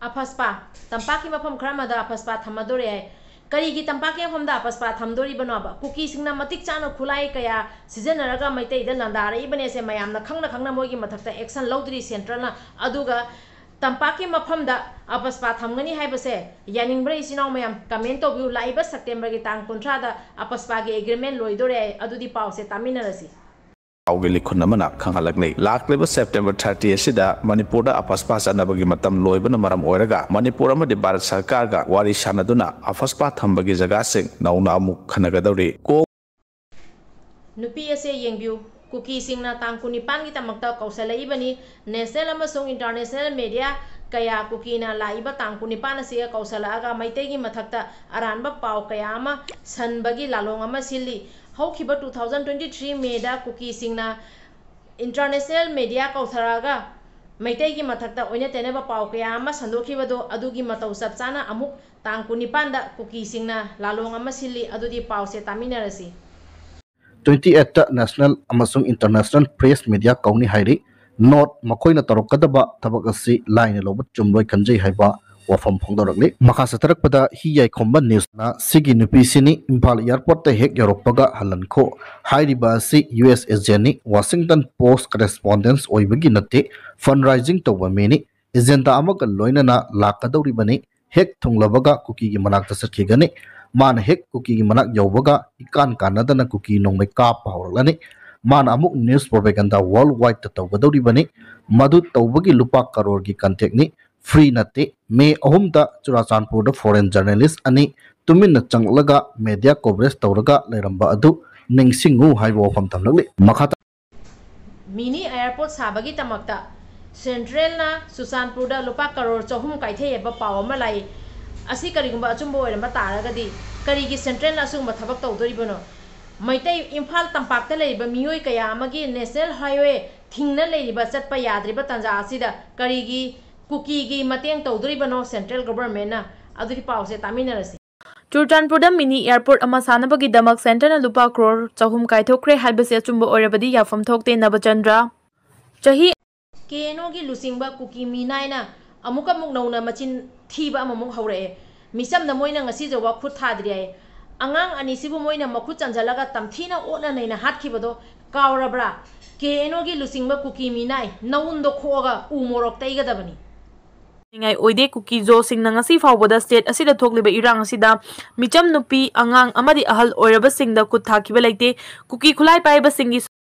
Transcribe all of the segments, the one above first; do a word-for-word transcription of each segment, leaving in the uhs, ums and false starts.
ꯑꯐꯁꯄꯥ, ꯇꯝꯄꯥꯛꯀꯤ ꯃꯐꯝ ꯈꯔ ꯑꯃꯗ ꯑꯐꯁꯄꯥ ꯊꯝꯃꯗꯣꯔꯦ ꯍꯥꯏ꯫ ꯀꯔꯤꯒꯤ ꯇꯝꯄꯥꯛꯀꯤ ꯃꯐꯝꯗ ꯑꯐꯁꯄꯥ ꯊꯝꯗꯣꯔꯤꯕꯅꯣꯕ? ꯀꯨꯀꯤꯁꯤꯡꯅ ꯃꯇꯤꯛ ꯆꯥꯅ ꯈꯨꯠꯂꯥꯏ ꯀꯌꯥ ꯁꯤꯖꯤꯟꯅꯔꯒ ꯃꯩꯇꯩꯗ ꯂꯥꯟꯗꯥꯔꯛꯏꯕꯅꯦꯁꯦ ꯃꯌꯥꯝꯅ ꯈꯪꯅ ꯈꯪꯅ ꯃꯣꯏꯒꯤ ꯃꯊꯛꯇ action ꯂꯧꯗ꯭ꯔꯤ centralꯅ꯫ ꯑꯗꯨꯒ ꯇꯝꯄꯥꯛꯀꯤ ꯃꯐꯝꯗ ꯑꯐꯁꯄꯥ ꯊꯝꯒꯅꯤ ꯍꯥꯏꯕꯁꯦ ꯌꯥꯅꯤꯡꯕ꯭ꯔꯥ, ꯏꯆꯤꯟ ꯏꯅꯥꯎ ꯃꯌꯥꯝ? Comment ꯇꯧꯕꯤꯌꯨ꯫ ꯂꯥꯛꯏꯕ Septemberꯒꯤ ꯇꯥꯡ ꯀꯨꯟꯊ꯭ꯔꯥꯗ ꯑꯐꯁꯄꯥꯒꯤ agreement ꯂꯣꯏꯗꯣꯔꯦ ꯍꯥꯏ꯫ ꯑꯗꯨꯗꯤ ꯄꯥꯎꯁꯦ ꯇꯥꯃꯤꯟꯅꯔꯁꯤ꯫ ꯄꯥꯎꯒꯤ ꯂꯤꯈꯨꯟ ꯑꯃꯅ ꯈꯪꯍꯜꯂꯛꯂꯤ꯫ ꯂꯥꯛꯂꯤꯕ September thirty ꯑꯁꯤꯗ ꯃꯅꯤꯄꯨꯔꯗ ꯑꯐꯁꯄꯥ ꯆꯠꯅꯕꯒꯤ ꯃꯇꯝ ꯂꯣꯏꯕꯅ ꯃꯔꯝ ꯑꯣꯏꯔꯒ ꯃꯅꯤꯄꯨꯔ ꯑꯃꯗꯤ ꯚꯥꯔꯠ ꯁꯔꯀꯥꯔꯒ ꯋꯥꯔꯤ ꯁꯥꯟꯅꯗꯨꯅ ꯑꯐꯁꯄꯥ ꯊꯝꯕꯒꯤ ꯖꯒꯥꯁꯤꯡ ꯅꯧꯅ ꯑꯃꯨꯛ ꯈꯟꯅꯒꯗꯧꯔꯤ꯫ ꯀꯣ- ꯅꯨꯄꯤ ꯑꯁꯦ ꯌꯦꯡꯕꯤꯌꯨ꯫ ꯀꯨꯀꯤꯁꯤꯡꯅ ꯇꯥꯡ ꯀꯨꯟꯅꯤꯄꯥꯟꯒꯤꯗꯃꯛꯇ ꯀꯧꯁꯜꯂꯛꯏꯕꯅꯤ꯫ National ꯑꯃꯁꯨꯡ international media ꯀꯌꯥ ꯀꯨꯀꯤꯅ ꯂꯥꯛꯏꯕ ꯇꯥꯡ ꯀꯨꯟꯅꯤꯄꯥꯟ ꯑꯁꯤꯒ ꯀꯧꯁꯜꯂꯛꯑꯒ ꯃꯩꯇꯩꯒꯤ ꯃꯊꯛꯇ ꯑꯔꯥꯟꯕ ꯄꯥꯎ ꯀꯌꯥ ꯑꯃ ꯁꯟꯕꯒꯤ ꯂꯥꯂꯣꯡ ꯑꯃ ꯁꯤꯜꯂꯤ꯫ ꯍꯧꯈꯤꯕ two thousand twenty three Mayꯗ ꯀꯨꯀꯤꯁꯤꯡꯅ international media ꯀꯧꯊꯔꯛꯑꯒ ꯃꯩꯇꯩꯒꯤ ꯃꯊꯛꯇ ꯑꯣꯏꯅ ꯇꯩꯅꯕ ꯄꯥꯎ ꯀꯌꯥ ꯑꯃ ꯁꯟꯗꯣꯛꯈꯤꯕꯗꯣ, ꯑꯗꯨꯒꯤ ꯃꯇꯧ ꯆꯞ ꯆꯥꯅ ꯑꯃꯨꯛ ꯇꯥꯡ ꯀꯨꯟꯅꯤꯄꯥꯟꯗ ꯀꯨꯀꯤꯁꯤꯡꯅ ꯂꯥꯂꯣꯡ ꯑꯃ ꯁꯤꯜꯂꯤ꯫ ꯑꯗꯨꯗꯤ ꯄꯥꯎꯁꯦ ꯇꯥꯃꯤꯟꯅꯔꯁꯤ꯫ Twenty eight national ꯑꯃꯁꯨꯡ international press media ꯀꯧꯅꯤ ꯍꯥꯏꯔꯤ꯫ Note, ꯃꯈꯣꯏꯅ ꯇꯧꯔꯛꯀꯗꯕ ꯊꯕꯛ ꯑꯁꯤ ꯂꯥꯏꯅ ꯂꯧꯕ ꯆꯨꯝꯂꯣꯏ ꯈꯟꯖꯩ ꯍꯥꯏꯕ ꯋꯥꯐꯝ ꯐꯣꯡꯗꯣꯔꯛꯂꯤ꯫ ꯃꯈꯥ ꯆꯠꯊꯔꯛꯄꯗ ꯍꯤ ꯌꯥꯏꯈꯣꯝꯕ ꯅ꯭ꯌꯨꯁꯅ ꯁꯤꯒꯤ ꯅꯨꯄꯤꯁꯤꯅꯤ ꯏꯝꯐꯥꯜ airportꯇ ꯍꯦꯛ ꯌꯧꯔꯛꯄꯒ ꯍꯜꯍꯟꯈꯣ꯫ ꯍꯥꯏꯔꯤꯕ ꯑꯁꯤ U S agentꯅꯤ, Washington Post correspondent ꯑꯣꯏꯕꯒꯤ ꯅꯠꯇꯦ, fundraising ꯇꯧꯕ ꯃꯤꯅꯤ꯫ Agenda ꯑꯃꯒ ꯂꯣꯏꯅꯅ ꯂꯥꯛꯀꯗꯧꯔꯤꯕꯅꯤ꯫ ꯍꯦꯛ ꯊꯨꯡꯂꯕꯒ ꯀꯨꯀꯤꯒꯤ ꯃꯅꯥꯛꯇ ꯆꯠꯈꯤꯒꯅꯤ꯫ ꯃꯥꯅ ꯍꯦꯛ ꯀꯨꯀꯤꯒꯤ ꯃꯅꯥꯛ ꯌꯧꯕꯒ ꯏꯀꯥꯟ ꯀꯥꯟꯅꯗꯅ ꯀꯨꯀꯤ ꯅꯣꯡꯃꯩ ꯀꯥꯞꯄ ꯍꯧꯔꯛꯂꯅꯤ꯫ ꯃꯥꯅ ꯑꯃꯨꯛ news propaganda world wideꯇ ꯇꯧꯒꯗꯧꯔꯤꯕꯅꯤ꯫ ꯃꯗꯨ ꯇꯧꯕꯒꯤ ꯂꯨꯄꯥ ꯀꯔꯣꯔꯒꯤ contactꯅꯤ, free ꯅꯠꯇꯦ꯫ May ꯑꯍꯨꯝꯗ ꯆꯨꯔꯥꯆꯥꯟꯄꯨꯔꯗ foreign journalist ꯑꯅꯤ ꯇꯨꯃꯤꯟꯅ ꯆꯪꯂꯛꯂꯒ media coverage ꯇꯧꯔꯒ ꯂꯩꯔꯝꯕ ꯑꯗꯨ ꯅꯤꯡꯁꯤꯡꯉꯨ ꯍꯥꯏꯕ ꯋꯥꯐꯝ ꯊꯝꯂꯛꯂꯤ꯫ ꯃꯈꯥ Mini airport ꯁꯥꯕꯒꯤꯗꯃꯛꯇ centralꯅ ꯆꯨꯔꯆꯥꯟꯄꯨꯔꯗ ꯂꯨꯄꯥ ꯀꯔꯣꯔ ꯆꯍꯨꯝ ꯀꯥꯏꯊꯩ ꯍꯥꯏꯕ ꯄꯥꯎ ꯑꯃ ꯂꯥꯛꯏ꯫ ꯑꯁꯤ ꯀꯔꯤꯒꯨꯝꯕ ꯑꯆꯨꯝꯕ ꯑꯣꯏꯔꯝꯕ ꯇꯥꯔꯒꯗꯤ ꯀꯔꯤꯒꯤ centralꯅ ꯑꯁꯤꯒꯨꯝꯕ ꯊꯕꯛ ꯇꯧꯗꯣꯔꯤꯕꯅꯣ? ꯃꯩꯇꯩ ꯏꯝꯐꯥꯜ ꯇꯝꯄꯥꯛꯇ ꯂꯩꯔꯤꯕ ꯃꯤꯑꯣꯏ ꯀꯌꯥ ꯑꯃꯒꯤ national highway ꯊꯤꯡꯅ ꯂꯩꯔꯤꯕ ꯆꯠꯄ ꯌꯥꯗ꯭ꯔꯤꯕ ꯇꯥꯟꯖꯥ ꯑꯁꯤꯗ ꯀꯔꯤꯒꯤ ꯀꯨꯀꯤꯒꯤ ꯃꯇꯦꯡ ꯇꯧꯗꯣꯔꯤꯕꯅꯣ central governmentꯅ? ꯑꯗꯨꯗꯤ ꯄꯥꯎꯁꯦ ꯇꯥꯃꯤꯟꯅꯔꯁꯤ꯫ ꯆꯨꯔꯆꯥꯟꯄꯨꯔꯗ mini airport ꯑꯃ ꯁꯥꯅꯕꯒꯤꯗꯃꯛ centreꯅ ꯂꯨꯄꯥ ꯀ꯭ꯔꯣꯔ ꯆꯍꯨꯝ ꯀꯥꯏꯊꯣꯛꯈ꯭ꯔꯦ ꯍꯥꯏꯕꯁꯤ ꯑꯆꯨꯝꯕ ꯑꯣꯏꯔꯕꯗꯤ ꯌꯥꯐꯝ ꯊꯣꯛꯇꯦ꯫ ꯅꯕꯆꯟꯗ꯭ꯔ꯫ ꯆꯍꯤ KNOꯒꯤ ꯂꯨꯆꯤꯡꯕ ꯀꯨꯀꯤ ꯃꯤꯅꯥꯏꯅ ꯑꯃꯨꯛꯀ ꯑꯃꯨꯛ ꯅꯧꯅ ꯃꯆꯤꯟ ꯊꯤꯕ ꯑꯃꯃꯨꯛ ꯍꯧꯔꯛꯑꯦ꯫ ꯃꯤꯆꯝꯗ ꯃꯣꯏꯅ ꯉꯁꯤ ꯐꯥꯎꯕ ꯈꯨꯠ ꯊꯥꯗ꯭ꯔꯤ ꯍꯥꯏ꯫ ꯑꯉꯥꯡ ꯑꯅꯤꯁꯤꯕꯨ ꯃꯣꯏꯅ ꯃꯈꯨꯠ ꯆꯟꯁꯤꯜꯂꯒ ꯇꯝꯊꯤꯅ ꯑꯣꯠꯅ ꯅꯩꯅ ꯍꯥꯠꯈꯤꯕꯗꯣ ꯀꯥꯎꯔꯕ꯭ꯔꯥ? ꯀꯦ ꯑꯦꯟ ꯑꯣꯒꯤ ꯂꯨꯆꯤꯡꯕ ꯀꯨꯀꯤ ꯃꯤꯅꯥꯏ, ꯅꯋꯨꯟꯗꯣ ꯈꯣꯛꯑꯒ ꯎ ꯃꯣꯔꯣꯛ ꯇꯩꯒꯗꯕꯅꯤ꯫ ꯅꯤꯡꯉꯥꯏ ꯑꯣꯏꯗꯦ꯫ ꯀꯨꯀꯤ ꯖꯣꯁꯤꯡꯅ ꯉꯁꯤ ꯐꯥꯎꯕꯗ state ꯑꯁꯤꯗ ꯊꯣꯛꯂꯤꯕ ꯏꯔꯥꯡ ꯑꯁꯤꯗ ꯃꯤꯆꯝ ꯅꯨꯄꯤ, ꯑꯉꯥꯡ ꯑꯃꯗꯤ ꯑꯍꯜ ꯑꯣꯏꯔꯕꯁꯤꯡꯗ ꯈꯨꯠ ꯊꯥꯈꯤꯕ ꯂꯩꯇꯦ꯫ ꯀꯨꯀꯤ ꯈꯨꯠꯂꯥꯏ ꯄꯥꯏꯕꯁꯤꯡꯒꯤ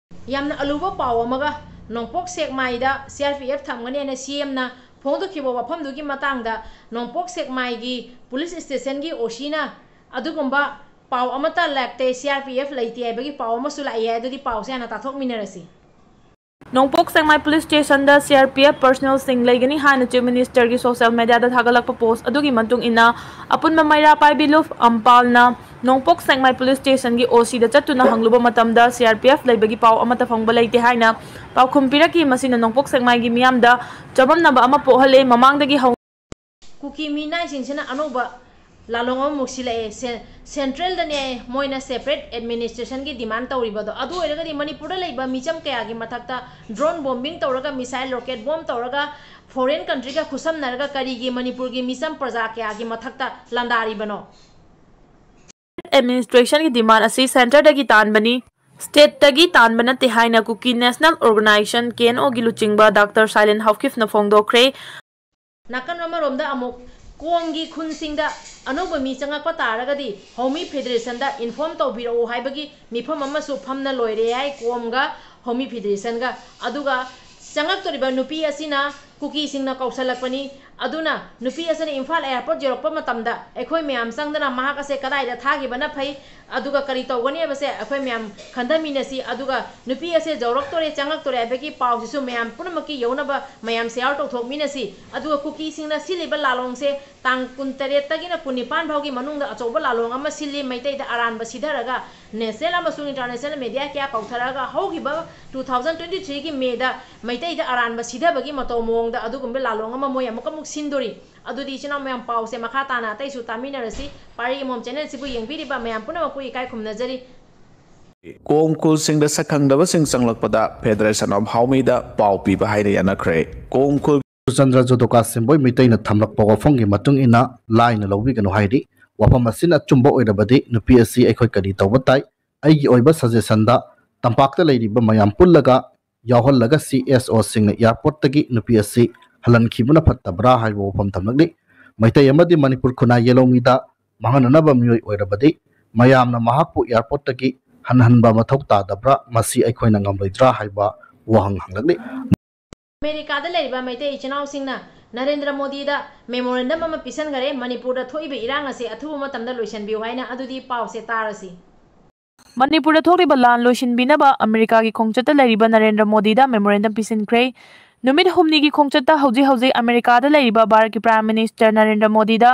ꯌꯥꯝꯅ ꯑꯂꯨꯕ ꯄꯥꯎ ꯑꯃꯒ, ꯅꯣꯡꯄꯣꯛ ꯁꯦꯛꯃꯥꯏꯗ ꯁꯤ ꯑꯥꯔ ꯄꯤ ꯑꯦꯐ ꯊꯝꯒꯅꯤ ꯍꯥꯏꯅ ꯁꯤ ꯑꯦꯝꯅ ꯐꯣꯡꯗꯣꯛꯈꯤꯕ ꯋꯥꯐꯝꯗꯨꯒꯤ ꯃꯇꯥꯡꯗ ꯅꯣꯡꯄꯣꯛ ꯁꯦꯛꯃꯥꯏꯒꯤ ꯄꯨꯂꯤꯁ ꯁ꯭ꯇꯦꯁꯟꯒꯤ ꯑꯣ ꯁꯤꯅ ꯑꯗꯨꯒꯨꯝꯕ ꯄꯥꯎ ꯑꯃꯠꯇ ꯂꯥꯛꯇꯦ, ꯁꯤ ꯑꯥꯔ ꯄꯤ ꯑꯦꯐ ꯂꯩꯇꯦ ꯍꯥꯏꯕꯒꯤ ꯄꯥꯎ ꯑꯃꯁꯨ ꯂꯥꯛꯏ ꯍꯥꯏ꯫ ꯑꯗꯨꯗꯤ ꯄꯥꯎꯁꯦ ꯍꯥꯟꯅ ꯇꯥꯊꯣꯛꯃꯤꯟꯅꯔꯁꯤ꯫ ꯅꯣꯡꯄꯣꯛ ꯁꯦꯛꯃꯥꯏ police ꯁ꯭ꯇꯦꯁꯟꯗ C R P F ꯄꯔꯁꯅꯦꯜꯁꯤꯡ ꯂꯩꯒꯅꯤ ꯍꯥꯏꯅ ꯆꯤꯐ ꯃꯤꯅꯤꯁꯇꯔꯒꯤ ꯁꯣꯁꯤꯌꯦꯜ ꯃꯦꯗꯤꯌꯥꯗ ꯊꯥꯒꯠꯂꯛꯄ ꯄꯣꯁ ꯑꯗꯨꯒꯤ ꯃꯇꯨꯡ ꯏꯟꯅ, ꯑꯄꯨꯟꯕ ꯃꯩꯔꯥ ꯄꯥꯏꯕꯤ ꯂꯨꯞ ꯑꯝꯄꯥꯜꯅ ꯅꯣꯡꯄꯣꯛ ꯁꯦꯛꯃꯥꯏ ꯄꯨꯂꯤꯁ ꯁ꯭ꯇꯦꯁꯟꯒꯤ ꯑꯣ ꯁꯤꯗ ꯆꯠꯇꯨꯅ ꯍꯪꯂꯨꯕ ꯃꯇꯝꯗ, ꯁꯤ ꯑꯥꯔ ꯄꯤ ꯑꯦꯐ ꯂꯩꯕꯒꯤ ꯄꯥꯎ ꯑꯃꯠꯇ ꯐꯪꯕ ꯂꯩꯇꯦ ꯍꯥꯏꯅ ꯄꯥꯎꯈꯨꯝ ꯄꯤꯔꯛꯈꯤ꯫ ꯃꯁꯤꯅ ꯅꯣꯡꯄꯣꯛ ꯁꯦꯛꯃꯥꯏꯒꯤ ꯃꯤꯌꯥꯝꯗ ꯆꯃꯝꯅꯕ ꯑꯃ ꯄꯣꯛꯍꯜꯂꯦ꯫ ꯃꯃꯥꯡꯗꯒꯤ ꯍꯧ- ꯀꯨꯀꯤ ꯃꯤꯅꯥꯏꯁꯤꯡꯁꯤꯅ ꯑꯅꯧꯕ ꯂꯥꯂꯣꯡ ꯑꯃꯃꯨꯛ ꯁꯤꯜꯂꯛꯑꯦ꯫ ꯁꯦ-, ꯁꯦꯟꯇ꯭ꯔꯦꯜꯗꯅꯦ ꯃꯣꯏꯅ separate administrationꯒꯤ demand ꯇꯧꯔꯤꯕꯗꯣ꯫ ꯑꯗꯨ ꯑꯣꯏꯔꯒꯗꯤ ꯃꯅꯤꯄꯨꯔꯗ ꯂꯩꯕ ꯃꯤꯆꯝ ꯀꯌꯥꯒꯤ ꯃꯊꯛꯇ drone bombing ꯇꯧꯔꯒ, missile, rocket bomb ꯇꯧꯔꯒ, foreign countryꯒ ꯈꯨꯠꯁꯝꯅꯔꯒ ꯀꯔꯤꯒꯤ ꯃꯅꯤꯄꯨꯔꯒꯤ ꯃꯤꯆꯝ ꯄ꯭ꯔꯖꯥ ꯀꯌꯥꯒꯤ ꯃꯊꯛꯇ ꯂꯥꯟꯗꯥꯔꯤꯕꯅꯣ? Administrationꯒꯤ demand ꯑꯁꯤ centreꯗꯒꯤ ꯇꯥꯟꯕꯅꯤ, stateꯇꯒꯤ ꯇꯥꯟꯕ ꯅꯠꯇꯦ ꯍꯥꯏꯅ ꯀꯨꯀꯤ National Organisation, ꯀꯦ ꯑꯦꯟ ꯑꯣꯒꯤ ꯂꯨꯆꯤꯡꯕ ꯗꯥꯛꯇꯔ ꯁꯥꯏꯂꯦꯟ ꯍꯥꯎꯀꯤꯞꯅ ꯐꯣꯡꯗꯣꯛꯈ꯭ꯔꯦ꯫ ꯅꯥꯀꯟ ꯑꯃꯔꯣꯝꯗ ꯑꯃꯨꯛ ꯀꯣꯝꯒꯤ ꯈꯨꯟꯁꯤꯡꯗ ꯑꯅꯧꯕ ꯃꯤ ꯆꯪꯉꯛꯄ ꯇꯥꯔꯒꯗꯤ ꯍꯧꯃꯤ ꯐꯦꯗꯔꯦꯁꯟꯗ inform ꯇꯧꯕꯤꯔꯛꯎ ꯍꯥꯏꯕꯒꯤ ꯃꯤꯐꯝ ꯑꯃꯁꯨ ꯐꯝꯅ ꯂꯣꯏꯔꯦ ꯍꯥꯏ ꯀꯣꯝꯒ ꯍꯧꯃꯤ ꯐꯦꯗꯔꯦꯁꯟꯒ꯫ ꯑꯗꯨꯒ ꯆꯪꯉꯛꯇꯣꯔꯤꯕ ꯅꯨꯄꯤ ꯑꯁꯤꯅ ꯀꯨꯀꯤꯁꯤꯡꯅ ꯀꯧꯁꯜꯂꯛꯄꯅꯤ꯫ ꯑꯗꯨꯅ ꯅꯨꯄꯤ ꯑꯁꯤꯅ ꯏꯝꯐꯥꯜ airport ꯌꯧꯔꯛꯄ ꯃꯇꯝꯗ ꯑꯩꯈꯣꯏ ꯃꯌꯥꯝ ꯆꯪꯗꯅ ꯃꯍꯥꯛ ꯑꯁꯦ ꯀꯗꯥꯏꯗ ꯊꯥꯈꯤꯕꯅ ꯐꯩ, ꯑꯗꯨꯒ ꯀꯔꯤ ꯇꯧꯒꯅꯤ ꯍꯥꯏꯕꯁꯦ ꯑꯩꯈꯣꯏ ꯃꯌꯥꯝ ꯈꯟꯊꯃꯤꯟꯅꯁꯤ꯫ ꯑꯗꯨꯒ ꯅꯨꯄꯤ ꯑꯁꯦ ꯌꯧꯔꯛꯇꯣꯔꯦ, ꯆꯪꯉꯛꯇꯣꯔꯦ ꯍꯥꯏꯕꯒꯤ ꯄꯥꯎꯁꯤꯁꯨ ꯃꯌꯥꯝ ꯄꯨꯝꯅꯃꯛꯀꯤ ꯌꯧꯅꯕ ꯃꯌꯥꯝ share ꯇꯧꯊꯣꯛꯃꯤꯟꯅꯁꯤ꯫ ꯑꯗꯨꯒ ꯀꯨꯀꯤꯁꯤꯡꯅ ꯁꯤꯜꯂꯤꯕ ꯂꯥꯂꯣꯡꯁꯦ ꯇꯥꯡ ꯀꯨꯟꯇꯔꯦꯠꯇꯒꯤꯅ ꯀꯨꯟꯅꯤꯄꯥꯟ ꯐꯥꯎꯒꯤ ꯃꯅꯨꯡꯗ ꯑꯆꯧꯕ ꯂꯥꯂꯣꯡ ꯑꯃ ꯁꯤꯜꯂꯤ꯫ ꯃꯩꯇꯩꯗ ꯑꯔꯥꯟꯕ ꯁꯤꯊꯔꯒ national ꯑꯃꯁꯨꯡ international media ꯀꯌꯥ ꯀꯧꯊꯔꯛꯑꯒ ꯍꯧꯈꯤꯕ two thousand twenty threeꯒꯤ Mayꯗ ꯃꯩꯇꯩꯗ ꯑꯔꯥꯟꯕ ꯁꯤꯊꯕꯒꯤ ꯃꯇꯧ ꯃꯑꯣꯡꯗ ꯑꯗꯨꯒꯨꯝꯕ ꯂꯥꯂꯣꯡ ꯑꯃ ꯃꯣꯏ ꯑꯃꯨꯛꯀ ꯑꯃꯨꯛ ꯁꯤꯟꯗꯣꯔꯤ꯫ ꯑꯗꯨꯗꯤ ꯏꯆꯤꯟ ꯏꯅꯥꯎ ꯃꯌꯥꯝ, ꯄꯥꯎꯁꯦ ꯃꯈꯥ ꯇꯥꯅ ꯑꯇꯩꯁꯨ ꯇꯥꯃꯤꯟꯅꯔꯁꯤ꯫ ꯄꯥꯔꯤ ꯑꯃꯃꯝ channelꯁꯤꯕꯨ ꯌꯦꯡꯕꯤꯔꯤꯕ ꯃꯌꯥꯝ ꯄꯨꯝꯅꯃꯛꯄꯨ ꯏꯀꯥꯏ ꯈꯨꯝꯅꯖꯔꯤ꯫ ꯀꯣꯝ ꯈꯨꯜꯁꯤꯡꯗ ꯁꯛꯈꯪꯗꯕꯁꯤꯡ ꯆꯪꯂꯛꯄꯗ Federation of ꯍꯥꯎꯃꯤꯗ ꯄꯥꯎ ꯄꯤꯕ ꯍꯥꯏꯅ ꯌꯥꯅꯈ꯭ꯔꯦ꯫ ꯀꯣꯝ ꯈꯨꯜ ꯁꯨꯔꯆꯟꯗ꯭ꯔ ꯖꯨꯗꯣꯀꯥ ꯁꯦꯝꯕꯣꯏ ꯃꯩꯇꯩꯅ ꯊꯝꯂꯛꯄ ꯋꯥꯐꯝꯒꯤ ꯃꯇꯨꯡ ꯏꯟꯅ ꯂꯥꯏꯅ ꯂꯧꯕꯤꯒꯅꯨ ꯍꯥꯏꯔꯤ꯫ ꯋꯥꯐꯝ ꯑꯁꯤꯅ ꯑꯆꯨꯝꯕ ꯑꯣꯏꯔꯕꯗꯤ ꯅꯨꯄꯤ ꯑꯁꯤ ꯑꯩꯈꯣꯏ ꯀꯔꯤ ꯇꯧꯕ ꯇꯥꯏ? ꯑꯩꯒꯤ ꯑꯣꯏꯕ suggestionꯗ ꯇꯝꯄꯥꯛꯇ ꯂꯩꯔꯤꯕ ꯃꯌꯥꯝ ꯄꯨꯜꯂꯒ ꯌꯥꯎꯍꯜꯂꯒ CSOꯁꯤꯡꯅ airportꯇꯒꯤ ꯅꯨꯄꯤ ꯑꯁꯤ ꯍꯜꯍꯟꯈꯤꯕꯅ ꯐꯠꯇꯕ꯭ꯔꯥ ꯍꯥꯏꯕ ꯋꯥꯐꯝ ꯊꯝꯂꯛꯂꯤ꯫ ꯃꯩꯇꯩ ꯑꯃꯗꯤ ꯃꯅꯤꯄꯨꯔ ꯈꯨꯟꯅꯥꯏ ꯌꯦꯜꯍꯧꯃꯤꯗ ꯃꯥꯡꯍꯟꯅꯅꯕ ꯃꯤꯑꯣꯏ ꯑꯣꯏꯔꯕꯗꯤ ꯃꯌꯥꯝꯅ ꯃꯍꯥꯛꯄꯨ airportꯇꯒꯤ ꯍꯟꯍꯟꯕ ꯃꯊꯧ ꯇꯥꯗꯕ꯭ꯔꯥ? ꯃꯁꯤ ꯑꯩꯈꯣꯏꯅ ꯉꯝꯂꯣꯏꯗ꯭ꯔꯥ ꯍꯥꯏꯕ ꯋꯥꯍꯪ ꯍꯪꯂꯛꯂꯤ꯫ ꯑꯃꯦꯔꯤꯀꯥꯗ ꯂꯩꯔꯤꯕ ꯃꯩꯇꯩ ꯏꯆꯤꯟ ꯏꯅꯥꯎꯁꯤꯡꯅ ꯅꯔꯦꯟꯗ꯭ꯔ ꯃꯣꯗꯤꯗ memorandum ꯑꯃ ꯄꯤꯁꯟꯈꯔꯦ, ꯃꯅꯤꯄꯨꯔꯗ ꯊꯣꯛꯏꯕ ꯏꯔꯥꯡ ꯑꯁꯦ ꯑꯊꯨꯕ ꯃꯇꯝꯗ ꯂꯣꯏꯁꯤꯟꯕꯤꯌꯨ ꯍꯥꯏꯅ꯫ ꯑꯗꯨꯗꯤ ꯄꯥꯎꯁꯦ ꯇꯥꯔꯁꯤ꯫ ꯃꯅꯤꯄꯨꯔꯗ ꯊꯣꯛꯂꯤꯕ ꯂꯥꯟ ꯂꯣꯏꯁꯤꯟꯕꯤꯅꯕ ꯑꯃꯦꯔꯤꯀꯥꯒꯤ ꯈꯣꯡꯆꯠꯇ ꯂꯩꯔꯤꯕ ꯅꯔꯦꯟꯗ꯭ꯔ ꯃꯣꯗꯤꯗ memorandum ꯄꯤꯁꯤꯟꯈ꯭ꯔꯦ꯫ ꯅꯨꯃꯤꯠ ꯍꯨꯝꯅꯤꯒꯤ ꯈꯣꯡꯆꯠꯇ ꯍꯧꯖꯤꯛ ꯍꯧꯖꯤꯛ ꯑꯃꯦꯔꯤꯀꯥꯗ ꯂꯩꯔꯤꯕ ꯚꯥꯔꯠꯀꯤ Prime Minister Narendra ꯃꯣꯗꯤꯗ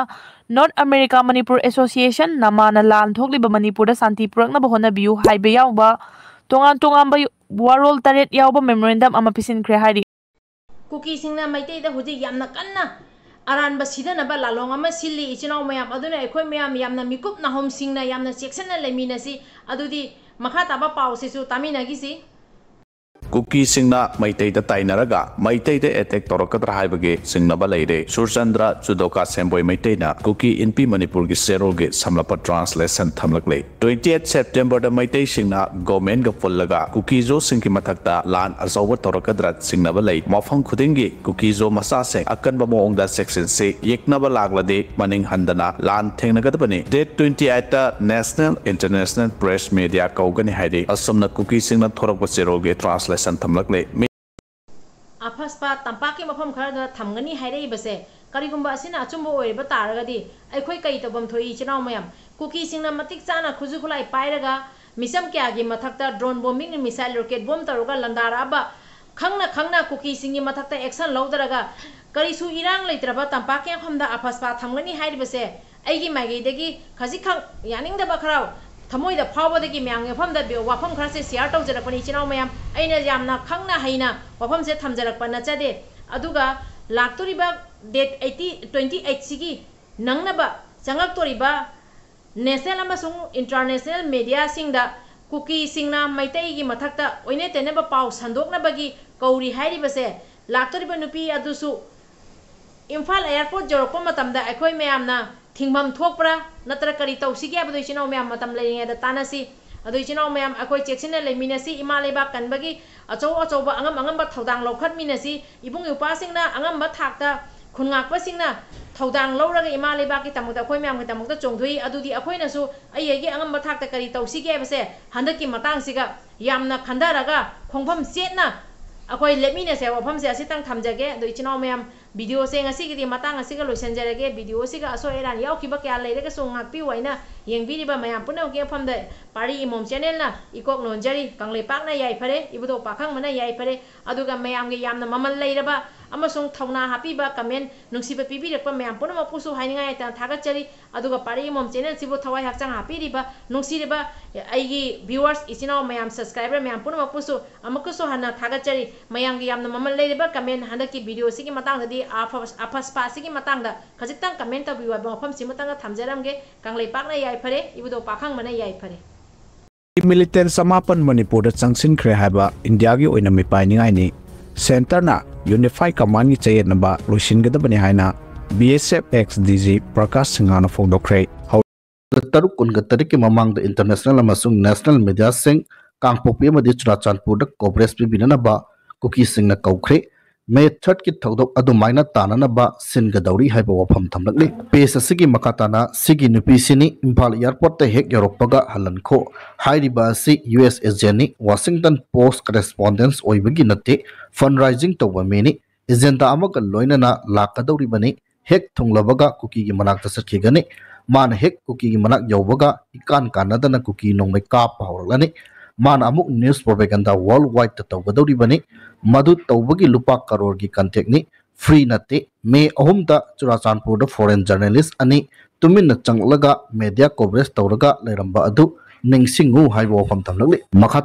North America Manipur Association, ꯅꯃꯥꯅ ꯂꯥꯟ ꯊꯣꯛꯂꯤꯕ ꯃꯅꯤꯄꯨꯔꯗ ꯁꯥꯟꯇꯤ ꯄꯨꯔꯛꯅꯕ ꯍꯣꯠꯅꯕꯤꯌꯨ ꯍꯥꯏꯕ ꯌꯥꯎꯕ ꯇꯣꯉꯥꯟ ꯇꯣꯉꯥꯟꯕ ꯋꯥꯔꯣꯜ ꯇꯔꯦꯠ ꯌꯥꯎꯕ memorandum ꯑꯃ ꯄꯤꯁꯤꯟꯈ꯭ꯔꯦ ꯍꯥꯏꯔꯤ꯫ ꯀꯨꯀꯤꯁꯤꯡꯅ ꯃꯩꯇꯩꯗ ꯍꯧꯖꯤꯛ ꯌꯥꯝꯅ ꯀꯟꯅ ꯑꯔꯥꯟꯕ ꯁꯤꯗꯅꯕ ꯂꯥꯂꯣꯡ ꯑꯃ ꯁꯤꯜꯂꯤ꯫ ꯏꯆꯤꯟ ꯏꯅꯥꯎ ꯃꯌꯥꯝ, ꯑꯗꯨꯅ ꯑꯩꯈꯣꯏ ꯃꯌꯥꯝ ꯌꯥꯝꯅ ꯃꯤꯀꯨꯞ ꯅꯥꯍꯣꯝꯁꯤꯡꯅ ꯌꯥꯝꯅ ꯆꯦꯛꯁꯤꯟꯅ ꯂꯩꯃꯤꯟꯅꯁꯤ꯫ ꯑꯗꯨꯗꯤ ꯃꯈꯥ ꯇꯥꯕ ꯄꯥꯎꯁꯤꯁꯨ ꯇꯥꯃꯤꯟꯅꯈꯤꯁꯤ꯫ ꯀꯨꯀꯤꯁꯤꯡꯅ ꯃꯩꯇꯩꯗ ꯇꯥꯏꯅꯔꯒ ꯃꯩꯇꯩꯗ attack ꯇꯧꯔꯛꯀꯗ꯭ꯔꯥ ꯍꯥꯏꯕꯒꯤ ꯆꯤꯡꯅꯕ ꯂꯩꯔꯦ꯫ ꯁꯨꯔꯆꯟꯗ꯭ꯔ ꯖꯨꯗꯣꯀꯥ ꯁꯦꯝꯕꯣꯏ ꯃꯩꯇꯩꯅ ꯀꯨꯀꯤ ꯏꯟꯄꯤ ꯃꯅꯤꯄꯨꯔꯒꯤ ꯆꯦꯔꯣꯜꯒꯤ ꯁꯝꯂꯞꯄ translation ꯊꯝꯂꯛꯂꯦ꯫ Twenty eight Septemberꯗ ꯃꯩꯇꯩꯁꯤꯡꯅ governmentꯒ ꯄꯨꯜꯂꯒ ꯀꯨꯀꯤꯖꯣꯁꯤꯡꯒꯤ ꯃꯊꯛꯇ ꯂꯥꯟ ꯑꯆꯧꯕ ꯇꯧꯔꯛꯀꯗ꯭ꯔꯥ ꯆꯤꯡꯅꯕ ꯂꯩ꯫ ꯃꯐꯝ ꯈꯨꯗꯤꯡꯒꯤ ꯀꯨꯀꯤꯖꯣ ꯃꯆꯥꯁꯤꯡ ꯑꯀꯟꯕ ꯃꯑꯣꯡꯗ ꯆꯦꯛꯁꯤꯟꯁꯤ꯫ ꯌꯦꯛꯅꯕ ꯂꯥꯛꯂꯗꯤ ꯃꯅꯤꯡ ꯍꯟꯗꯅ ꯂꯥꯟ ꯊꯦꯡꯅꯒꯗꯕꯅꯤ꯫ Date twenty eightꯇ national, international press media ꯀꯧꯒꯅꯤ ꯍꯥꯏꯔꯤ꯫ ꯑꯁꯨꯝꯅ ꯀꯨꯀꯤꯁꯤꯡꯅ ꯊꯣꯔꯛꯄ ꯆꯦꯔꯣꯜꯒꯤ translation ꯊꯝꯂꯛꯂꯦ꯫ ꯃꯤ- ꯑꯐꯁꯄꯥ ꯇꯝꯄꯥꯛꯀꯤ ꯃꯐꯝ ꯈꯔꯗ ꯊꯝꯒꯅꯤ ꯍꯥꯏꯔꯛꯏꯕꯁꯦ ꯀꯔꯤꯒꯨꯝꯕ ꯑꯁꯤꯅ ꯑꯆꯨꯝꯕ ꯑꯣꯏꯔꯤꯕ ꯇꯥꯔꯒꯗꯤ ꯑꯩꯈꯣꯏ ꯀꯔꯤ ꯇꯧꯐꯝ ꯊꯣꯛꯏ? ꯏꯆꯤꯟ ꯏꯅꯥꯎ ꯃꯌꯥꯝ, ꯀꯨꯀꯤꯁꯤꯡꯅ ꯃꯇꯤꯛ ꯆꯥꯅ ꯈꯨꯠꯁꯨ ꯈꯨꯠꯂꯥꯏ ꯄꯥꯏꯔꯒ ꯃꯤꯆꯝ ꯀꯌꯥꯒꯤ ꯃꯊꯛꯇ drone bombing, missile, rocket bomb ꯇꯧꯔꯒ ꯂꯥꯟꯗꯥꯔꯛꯑꯕ, ꯈꯪꯅ ꯈꯪꯅ ꯀꯨꯀꯤꯁꯤꯡꯒꯤ ꯃꯊꯛꯇ action ꯂꯧꯗꯔꯒ ꯀꯔꯤꯁꯨ ꯏꯔꯥꯡ ꯂꯩꯇ꯭ꯔꯕ ꯇꯝꯄꯥꯛꯀꯤ ꯃꯐꯝꯗ ꯑꯐꯁꯄꯥ ꯊꯝꯒꯅꯤ ꯍꯥꯏꯔꯤꯕꯁꯦ ꯑꯩꯒꯤ ꯃꯥꯏꯀꯩꯗꯒꯤ ꯈꯖꯤꯛꯈꯛ ꯌꯥꯅꯤꯡꯗꯕ ꯈꯔ ꯊꯃꯣꯏꯗ ꯐꯥꯎꯕꯗꯒꯤ ꯃꯌꯥꯝꯒꯤ ꯃꯐꯝꯗ ꯕꯤ-, ꯋꯥꯐꯝ ꯈꯔꯁꯦ share ꯇꯧꯖꯔꯛꯄꯅꯤ꯫ ꯏꯆꯤꯟ ꯏꯅꯥꯎ ꯃꯌꯥꯝ, ꯑꯩꯅ ꯌꯥꯝꯅ ꯈꯪꯅ ꯍꯩꯅ ꯋꯥꯐꯝꯁꯦ ꯊꯝꯖꯔꯛꯄ ꯅꯠꯆꯗꯦ꯫ ꯑꯗꯨꯒ ꯂꯥꯛꯇꯣꯔꯤꯕ date eighty, twenty eight ꯁꯤꯒꯤ ꯅꯪꯅꯕ ꯆꯪꯉꯛꯇꯣꯔꯤꯕ national ꯑꯃꯁꯨꯡ international mediaꯁꯤꯡꯗ ꯀꯨꯀꯤꯁꯤꯡꯅ ꯃꯩꯇꯩꯒꯤ ꯃꯊꯛꯇ ꯑꯣꯏꯅ ꯇꯩꯅꯕ ꯄꯥꯎ ꯁꯟꯗꯣꯛꯅꯕꯒꯤ ꯀꯧꯔꯤ ꯍꯥꯏꯔꯤꯕꯁꯦ ꯂꯥꯛꯇꯣꯔꯤꯕ ꯅꯨꯄꯤ ꯑꯗꯨꯁꯨ ꯏꯝꯐꯥꯜ ꯑꯦꯌꯥꯔꯄꯣꯔꯠ ꯌꯧꯔꯛꯄ ꯃꯇꯝꯗ ꯑꯩꯈꯣꯏ ꯃꯌꯥꯝꯅ ꯊꯤꯡꯐꯝ ꯊꯣꯛꯄ꯭ꯔꯥ, ꯅꯠꯇ꯭ꯔ ꯀꯔꯤ ꯇꯧꯁꯤꯒꯦ ꯍꯥꯏꯕꯗꯨ ꯏꯆꯤꯟ ꯏꯅꯥꯎ ꯃꯌꯥꯝ ꯃꯇꯝ ꯂꯩꯔꯤꯉꯩꯗ ꯇꯥꯟꯅꯁꯤ꯫ ꯑꯗꯨ ꯏꯆꯤꯟ ꯏꯅꯥꯎ ꯃꯌꯥꯝ ꯑꯩꯈꯣꯏ ꯆꯦꯛꯁꯤꯟꯅ ꯂꯩꯃꯤꯟꯅꯁꯤ꯫ ꯏꯃꯥ ꯂꯩꯕꯥꯛ ꯀꯟꯕꯒꯤ ꯑꯆꯧ ꯑꯆꯧꯕ ꯑꯉꯝ ꯑꯉꯝꯕ ꯊꯧꯗꯥꯡ ꯂꯧꯈꯠꯃꯤꯟꯅꯁꯤ꯫ ꯏꯕꯨꯡ ꯏꯄ꯭ꯋꯥꯁꯤꯡꯅ ꯑꯉꯝꯕ ꯊꯥꯛꯇ, ꯈꯨꯟ ꯉꯥꯛꯄꯁꯤꯡꯅ ꯊꯧꯗꯥꯡ ꯂꯧꯔꯒ ꯏꯃꯥ ꯂꯩꯕꯥꯛꯀꯤꯗꯃꯛꯇ, ꯑꯩꯈꯣꯏ ꯃꯌꯥꯝꯒꯤꯗꯃꯛꯇ ꯆꯣꯡꯊꯣꯛꯏ꯫ ꯑꯗꯨꯗꯤ ꯑꯩꯈꯣꯏꯅꯁꯨ ꯑꯩ ꯑꯩꯒꯤ ꯑꯉꯝꯕ ꯊꯥꯛꯇ ꯀꯔꯤ ꯇꯧꯁꯤꯒꯦ ꯍꯥꯏꯕꯁꯦ ꯍꯟꯗꯛꯀꯤ ꯃꯇꯥꯡꯁꯤꯒ ꯌꯥꯝꯅ ꯈꯟꯊꯔꯒ ꯈꯣꯡꯐꯝ ꯆꯦꯠꯅ ꯑꯩꯈꯣꯏ ꯂꯦꯞꯃꯤꯟꯅꯁꯦ꯫ ꯋꯥꯐꯝꯁꯦ ꯑꯁꯤꯇꯪ ꯊꯝꯖꯒꯦ꯫ ꯑꯗꯣ ꯏꯆꯤꯟ ꯏꯅꯥꯎ ꯃꯌꯥꯝ, ꯚꯤꯗꯤꯑꯣꯁꯦ ꯉꯁꯤꯒꯤꯗꯤ ꯃꯇꯥꯡ ꯑꯁꯤꯒ ꯂꯣꯏꯁꯤꯟꯖꯔꯒꯦ꯫ ꯚꯤꯗꯤꯑꯣꯁꯤꯒ ꯑꯁꯣꯏ ꯑꯔꯥꯟ ꯌꯥꯎꯈꯤꯕ ꯀꯌꯥ ꯂꯩꯔꯒꯁꯨ ꯉꯥꯛꯄꯤꯌꯨ ꯍꯥꯏꯅ ꯌꯦꯡꯕꯤꯔꯤꯕ ꯃꯌꯥꯝ ꯄꯨꯝꯅꯃꯛꯀꯤ ꯃꯐꯝꯗ ꯄꯥꯔꯤ ꯏꯃꯣꯝ ꯆꯦꯅꯦꯜꯅ ꯏꯀꯣꯛ ꯅꯣꯟꯖꯔꯤ꯫ ꯀꯪꯂꯩꯄꯥꯛꯅ ꯌꯥꯏꯐꯔꯦ, ꯏꯕꯨꯙꯧ ꯄꯥꯈꯪꯕꯅ ꯌꯥꯏꯐꯔꯦ꯫ ꯑꯗꯨꯒ ꯃꯌꯥꯝꯒꯤ ꯌꯥꯝꯅ ꯃꯃꯜ ꯂꯩꯔꯕ ꯑꯃꯁꯨꯡ ꯊꯧꯅꯥ ꯍꯥꯞꯄꯤꯕ ꯀꯃꯦꯟ ꯅꯨꯡꯁꯤꯕ ꯄꯤꯕꯤꯔꯛꯄ ꯃꯌꯥꯝ ꯄꯨꯝꯅꯃꯛꯄꯨꯁꯨ ꯍꯥꯏꯅꯤꯡꯉꯥꯏ ꯂꯩꯇꯅ ꯊꯥꯒꯠꯆꯔꯤ꯫ ꯑꯗꯨꯒ ꯄꯥꯔꯤ ꯏꯃꯣꯝ ꯆꯦꯅꯦꯜꯁꯤꯕꯨ ꯊꯋꯥꯏ ꯍꯛꯆꯥꯡ ꯍꯥꯞꯄꯤꯔꯤꯕ ꯅꯨꯡꯁꯤꯔꯤꯕ ꯑꯩꯒꯤ viewers, ꯏꯆꯤꯟ ꯏꯅꯥꯎ ꯃꯌꯥꯝ, subscriber ꯃꯌꯥꯝ ꯄꯨꯝꯅꯃꯛꯄꯨꯁꯨ ꯑꯃꯨꯛꯀꯁꯨ ꯍꯟꯅ ꯊꯥꯒꯠꯆꯔꯤ꯫ ꯃꯌꯥꯝꯒꯤ ꯌꯥꯝꯅ ꯃꯃꯜ ꯂꯩꯔꯤꯕ ꯀꯃꯦꯟ, ꯍꯟꯗꯛꯀꯤ ꯚꯤꯗꯤꯑꯣꯁꯤꯒꯤ ꯃꯇꯥꯡꯗꯗꯤ, ꯑꯐ-, ꯑꯐꯁꯄꯥꯁꯤꯒꯤ ꯃꯇꯥꯡꯗ ꯈꯖꯤꯛꯇꯪ ꯀꯃꯦꯟ ꯇꯧꯕꯤꯌꯨ ꯍꯥꯏꯕ ꯃꯐꯝꯁꯤꯃꯇꯪꯒ ꯊꯝꯖꯔꯝꯒꯦ꯫ ꯀꯪꯂꯩꯄꯥꯛꯅ ꯌꯥꯏꯐꯔꯦ, ꯏꯕꯨꯙꯧ ꯄꯥꯈꯪꯕꯅ ꯌꯥꯏꯐꯔꯦ꯫ ꯃꯤꯂꯤꯇꯦꯟ ꯆꯃꯥꯄꯟ ꯃꯅꯤꯄꯨꯔꯗ ꯆꯪꯁꯤꯟꯈ꯭ꯔꯦ ꯍꯥꯏꯕ ꯏꯟꯗꯤꯌꯥꯒꯤ ꯑꯣꯏꯅ ꯃꯤꯄꯥꯏꯅꯤꯡꯉꯥꯏꯅꯤ꯫ ꯁꯦꯟꯇꯔꯅ ꯌꯨꯅꯤꯐꯥꯏ ꯀꯃꯥꯟꯒꯤ ꯆꯌꯦꯠꯅꯕ ꯂꯣꯏꯁꯤꯟꯒꯗꯕꯅꯤ ꯍꯥꯏꯅ B S F ex D G Prakash ꯁꯤꯡꯍꯅ ꯐꯣꯡꯗꯣꯛꯈ꯭ꯔꯦ꯫ ꯇꯔꯨꯛ ꯀꯨꯟꯒ ꯇꯔꯦꯠꯀꯤ ꯃꯃꯥꯡꯗ international ꯑꯃꯁꯨꯡ national mediaꯁꯤꯡ ꯀꯥꯡꯄꯣꯛꯄꯤ ꯑꯃꯗꯤ ꯆꯨꯔꯥꯆꯥꯟꯄꯨꯔꯗ coverage ꯄꯤꯕꯤꯅꯅꯕ ꯀꯨꯀꯤꯁꯤꯡꯅ ꯀꯧꯈ꯭ꯔꯦ꯫ May thirdꯀꯤ ꯊꯧꯗꯣꯛ ꯑꯗꯨꯃꯥꯏꯅ ꯇꯥꯅꯅꯕ ꯁꯤꯟꯒꯗꯧꯔꯤ ꯍꯥꯏꯕ ꯋꯥꯐꯝ ꯊꯝꯂꯛꯂꯤ꯫ Page ꯑꯁꯤꯒꯤ ꯃꯈꯥ ꯇꯥꯅ ꯁꯤꯒꯤ ꯅꯨꯄꯤꯁꯤꯅꯤ ꯏꯝꯐꯥꯜ airportꯇ ꯍꯦꯛ ꯌꯧꯔꯛꯄꯒ ꯍꯜꯍꯟꯈꯣ ꯍꯥꯏꯔꯤꯕ ꯑꯁꯤ U S agentꯅꯤ꯫ Washington Post correspondent ꯑꯣꯏꯕꯒꯤ ꯅꯠꯇꯦ, fundraising ꯇꯧꯕ ꯃꯤꯅꯤ꯫ Agenda ꯑꯃꯒ ꯂꯣꯏꯅꯅ ꯂꯥꯛꯀꯗꯧꯔꯤꯕꯅꯤ꯫ ꯍꯦꯛ ꯊꯨꯡꯂꯕꯒ ꯀꯨꯀꯤꯒꯤ ꯃꯅꯥꯛꯇ ꯆꯠꯈꯤꯒꯅꯤ꯫ ꯃꯥꯅ ꯍꯦꯛ ꯀꯨꯀꯤꯒꯤ ꯃꯅꯥꯛ ꯌꯧꯕꯒ ꯏꯀꯥꯟ ꯀꯥꯟꯅꯗꯅ ꯀꯨꯀꯤ ꯅꯣꯡꯃꯩ ꯀꯥꯞꯄ ꯍꯧꯔꯛꯂꯅꯤ꯫ ꯃꯥꯅ ꯑꯃꯨꯛ news propaganda worldwideꯇ ꯇꯧꯒꯗꯧꯔꯤꯕꯅꯤ꯫ ꯃꯗꯨ ꯇꯧꯕꯒꯤ ꯂꯨꯄꯥ ꯀꯔꯣꯔꯒꯤ contractꯅꯤ, free ꯅꯠꯇꯦ꯫ May ꯑꯍꯨꯝꯗ ꯆꯨꯔꯥꯆꯥꯟꯄꯨꯔꯗ foreign journalist ꯑꯅꯤ ꯇꯨꯃꯤꯟꯅ ꯆꯪꯂꯛꯂꯒ media coverage ꯇꯧꯔꯒ ꯂꯩꯔꯝꯕ ꯑꯗꯨ ꯅꯤꯡꯁꯤꯡꯉꯨ ꯍꯥꯏꯕ ꯋꯥꯐꯝ ꯊꯝꯂꯛꯂꯤ꯫ ꯃꯈꯥ